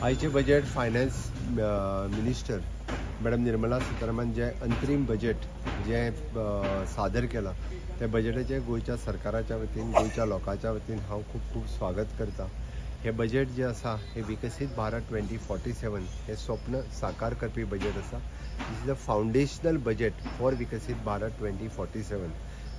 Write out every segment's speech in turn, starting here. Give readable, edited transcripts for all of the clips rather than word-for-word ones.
आयचे budget finance minister madam Nirmala Sitharaman जे अंतरीम budget जे सादर केला त्या बजेटाचें गोंयच्या सरकाराच्या वतीन, गोंयच्या लोकांच्या वतीन हांव खूब खूब स्वागत करता. हे बजेट जे आसा हे विकसीत भारत 2047 हे स्वप्न साकार करपी बजेट आसा. This is a foundational budget for Viksit Bharat 2047.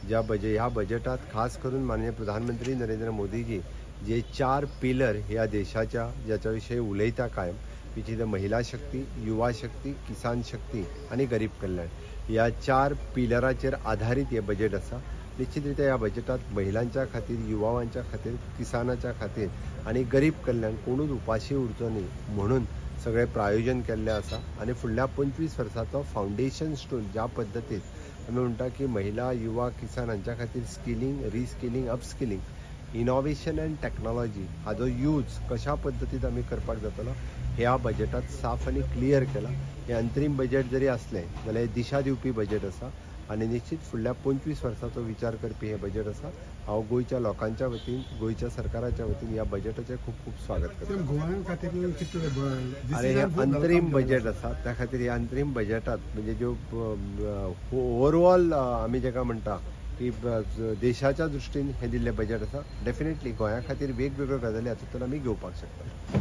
ज्या ह्या बजेटात खास करून माननीय प्रधानमंत्री नरेंद्र मोदीजी जे 4 पिलर ह्या देशाच्या ज्याच्या विषयी उलयता कायम, which is महिला शक्ती, युवा शक्ती, किसान शक्ती आनी गरीब कल्याण, ह्या 4 पिलराचेर आधारीत हे बजेट आसा. निश्चित रित्या ह्या बजेटात महिलांच्या खातीर, युवांच्या खातीर, किसानाच्या खातीर आनी गरीब कल्याण, कोणूच उपाशी उरचो न्ही म्हणून सगळें प्रायोजन केल्लें आसा. आनी फुडल्या 25 वर्साचो फावंडेशन स्टोन ज्या पद्दतीन आमी म्हणटा की महिला, युवा, किसान हांच्या खातीर skilling, reskilling, upskilling, innovation and technology हाजो यूज कशा पद्दतीन आमी करपाक जातलो ह्या बजेटात साफ आनी क्लियर केला. हें अंतरीम बजेट जरी आसलें जाल्यार दिशा दिवपी बजेट आसा आनी निश्चित फुडल्या 25 वर्साचो विचार करपी हें बजेट आसा. हांव गोंयच्या लोकांच्या वतीन, गोंयच्या सरकाराच्या वतीन ह्या बजेटाचें खूब खूब स्वागत करता. आनी हें अंतरीम बजेट आसा त्या खातीर ह्या अंतरीम बजेटात म्हणजे ज्यो ओवरऑल आमी जेका म्हणटा की देशाच्या दृश्टीन हें दिल्लें बजेट आसा, डेफिनेटली गोंया खातीर वेगवेगळ्यो गजाली हातूंतल्यान आमी घेवपाक शकता.